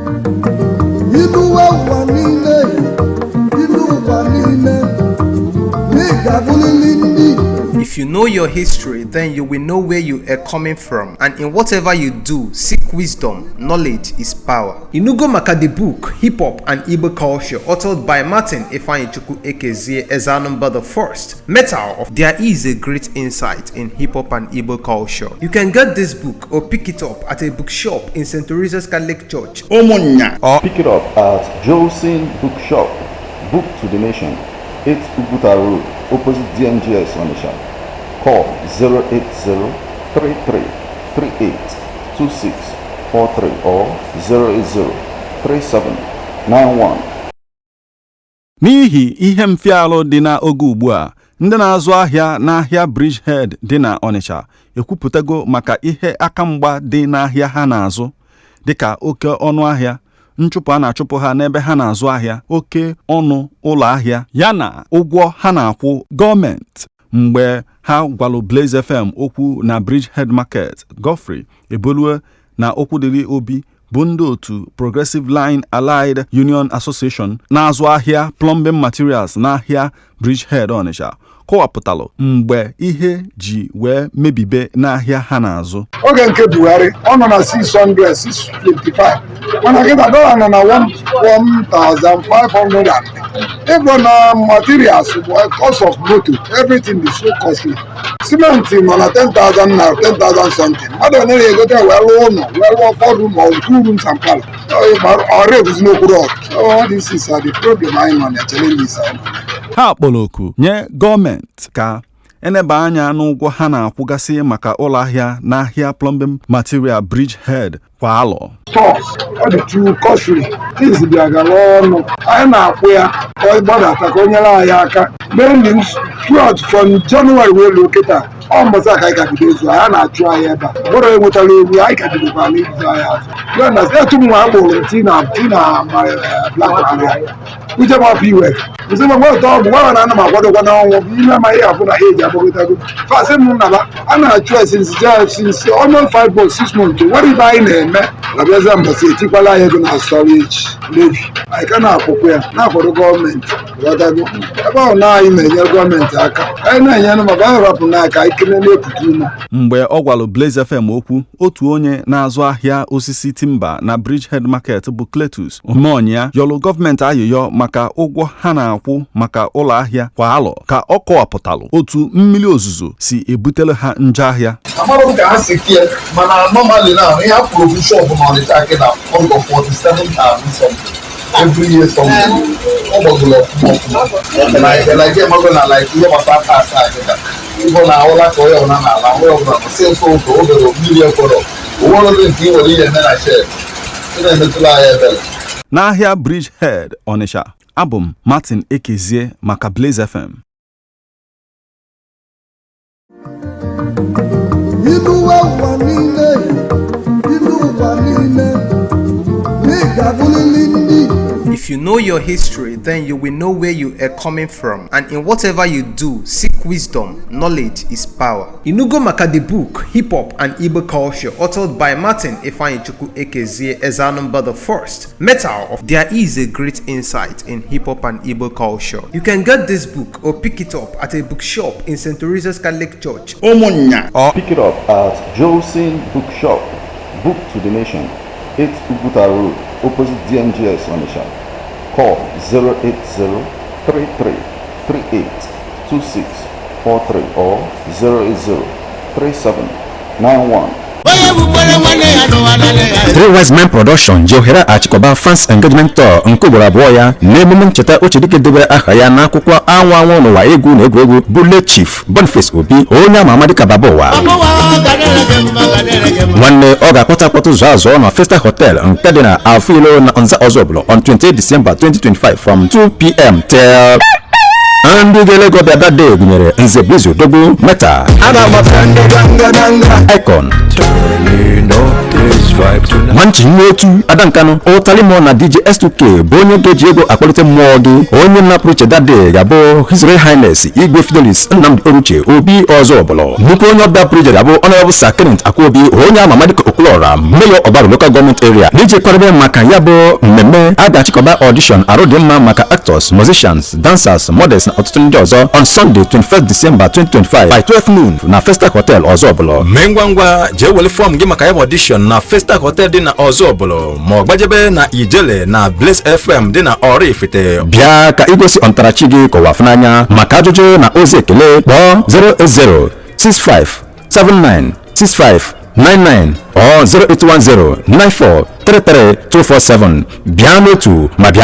Iluwe ụwa niile, ilu ụwa niile, ị ga-abụrịrị ndị. If you know your history, then you will know where you are coming from. And in whatever you do, seek wisdom. Knowledge is power. Inugo Maka the book, Hip Hop and Igbo Culture, authored by Martin Ifeanyichukwu Ekezie Ezanumba the First. Metal of There is a great insight in hip hop and Igbo culture. You can get this book or pick it up at a bookshop in St. Teresa's Catholic Church Ụmụnnya. Or Pick it up at Jolson Bookshop, Book to the Nation, 8 Uguta Road, opposite DMGS Onitsha. Call 080 33 38 26 43 or 080 37 91. N'ihi ihe mfialụ dị n'oge ugbu a, ndị na-azụ ahịa n'ahịa Bridgehead dị na Onitsha ekwupụtago maka ihe aka mgba dị n'ahịa ha na-azụ, dịka oke ọnụ ahịa, nchụpụ a na-achụpụ ha n'ebe ha na-azụ ahịa, oke ọnụ ụlọ ahịa, yana ụgwọ ha na-akwụ gọọmenti. Mgbe ha gwalụ Blaze FM okwu na Bridgehead Market, Godfrey Ebolue na Okwudili Obi, bụ ndị otu Progressive Line Allied Union Association na-azụ ahịa plumbing materials n'ahịa Bridgehead Onitsha, kọwapụtalụ mgbe ihe ji wee mebibe n'ahịa ha na-azụ. Oge nke Buhari, ọ nọ na 600, 625, mana kịta dọla nọ na 1500. Ịbụ na materials bụ cost of moto, everything is so costly. Cement nọ na 10,000 na 10,000 something. Mmadụ onye na-egote wee lụọ ụlọ, wee lụọ four room or two rooms and parlour, ọrụ eguzi n'okpuru ọrụ. All these things are the problem anyị nọ na, challenges anyị nọ. Ha kpọrọ oku nye gọọmenti ka eneba anya n'ụgwọ ha na-akwụgasị maka ụlọ ahịa n'ahịa plumbing material Bridgehead kwa alọ. Stores, ọ dị too costly. Things bịa gara ọnụ. Anyị na-akwụ ya ka ọ gbadata, ka o nyere anyị aka. Mainly throughout from January wee luo kịta, ọ mbọsị a ka anyị ka bido ịzụ. Anyị na-achụ anyị ebe a bụrụ enwetara ewu, anyị ka bidokwa na ịzụ anyị azụ ya na etu m nwa akpụrụ tii na tii na black area uche m ọpụ iwe nsị m nweta ọgwụ gwa na ana m akwadokwa n'ọnwụ bụ ime ma ihe afụ na eji agbagotago fasị m naba. A na-achụ ya since almost 5 months, 6 months. Nwere ibe anyị na-eme ọbịaza mbọsị etikwala anyị ego na storage levy. Anyị ka na-akwụkwọ ya, na-akwado gọọmenti. Ghọtago ebe ahụ na anyị na-enyere gọọmenti aka, anyị na-enyere maka anyị rapụ n'aka anyị kene na-epụta ume. Mgbe ọ gwalụ Blaze FM okwu, otu onye na-azụ ahịa osisi timber na Bridgehead Market bụ Cletus Omeọnya yọlụ gọọmenti ayịyọ maka ụgwọ ha na-akwụ maka ụlọ ahịa kwa alọ, ka ọ kọwapụtalụ otu mmiri ozuzo si ebutere ha njọ ahịa. Amarụ m ka ha si kie, mana normally now, ihe a kwuru bụ shop na Ọnịcha kịta ọgọ 47,000 something every year something. Ọ gbagoro ọfụma ọfụma. Like emago na like ihe gbasara tax a kịta, ịbụ na ahụla ka onye ọbụla na-ala, onye ọbụla nọ si nso ụtọ obere mmiri ekwero onwerozi nke ị nwere ihe eme na shed ị na-emetụla anyị ebere. N'ahịa Bridgehead Onitsha, abụ m Martin Ekezie maka Blaze FM. Iluwe ụwa niile, ilu ụwa niile, ị ga-abụrịrị ndị. If you know your history, then you will know where you are coming from. And in whatever you do, seek wisdom. Knowledge is power. Inugo Maka the book, Hip Hop and Igbo Culture, authored by Martin Ifeanyichukwu Ekezie Ezanumba the First. Metal of There is a great insight in hip hop and Igbo culture. You can get this book or pick it up at a bookshop in St. Teresa's Catholic Church Ụmụnnya. Or Pick it up at Jolson Bookshop, Book to the Nation, 8 Uguta Road, opposite DMGS Onitsha. Call 080 33 38 26 43 or 080 37 91. Three Wise Men Production ji ohere achịkọba Fans Engagement Tour nke ugboro abụọ ya n'emume ncheta ochie dike debere aha ya n'akwụkwọ anwụ anwụ n'ụwa egwu na egwuregwu, bụ late Chief Boniface Obi, onye ama ama dịka Baba Ụwa. Nwanne, ọ ga-akpọta akpọtụ zụọ azụọ na Festa Hotel nke dị na Alfilo na Nza Ọzọbụlụ on 28 December 2025 from 2 p.m. till. Ndị ga-ele gị ọbịa that day gụnyere Nze Blizu Odogwu, Meta Icon, Nwanchi Nwotu, Ada Nkanụ, Ụtalimo na DJ S2K bụ onye ga-eji ego akpọlite mmụọ gị. Onye na-apụrụ iche that day ga-abụ His Royal Highness Igwe Fidelis Nnamdi Oruche Obi Ọzọbụlọ. Nnukwu onye ọbịa pụrụ iche ga-abụ Honorable Sir Kenneth Akwuobi, onye ama ama dịka Okwuluọra, Mayor Ọgbaru Local Government Area. N'iji kwadebe maka ya bụ mmemme, a ga-achịkọba audition arụ dị mma maka actors, musicians, dancers, models na ọtụtụ ndị ọzọ on Sunday, 21st December 2025 by 12 noon na Festac Hotel, Ọzọbụlọ. Mee ngwa ngwa jee were form gị maka ya bụ audition na Festac Hotel dị na Ọzọbụlọ, ma ọ gbajebe na Ijele na Blaze FM dị na Oraifite. Bịa ka igosi ọntarachi gị kọwa n'anya. Maka ajụjụ na ozi ekele, kpọọ 080 65 79 65 99 or 0810 94 33 247. Bịa n'otu ma bịa.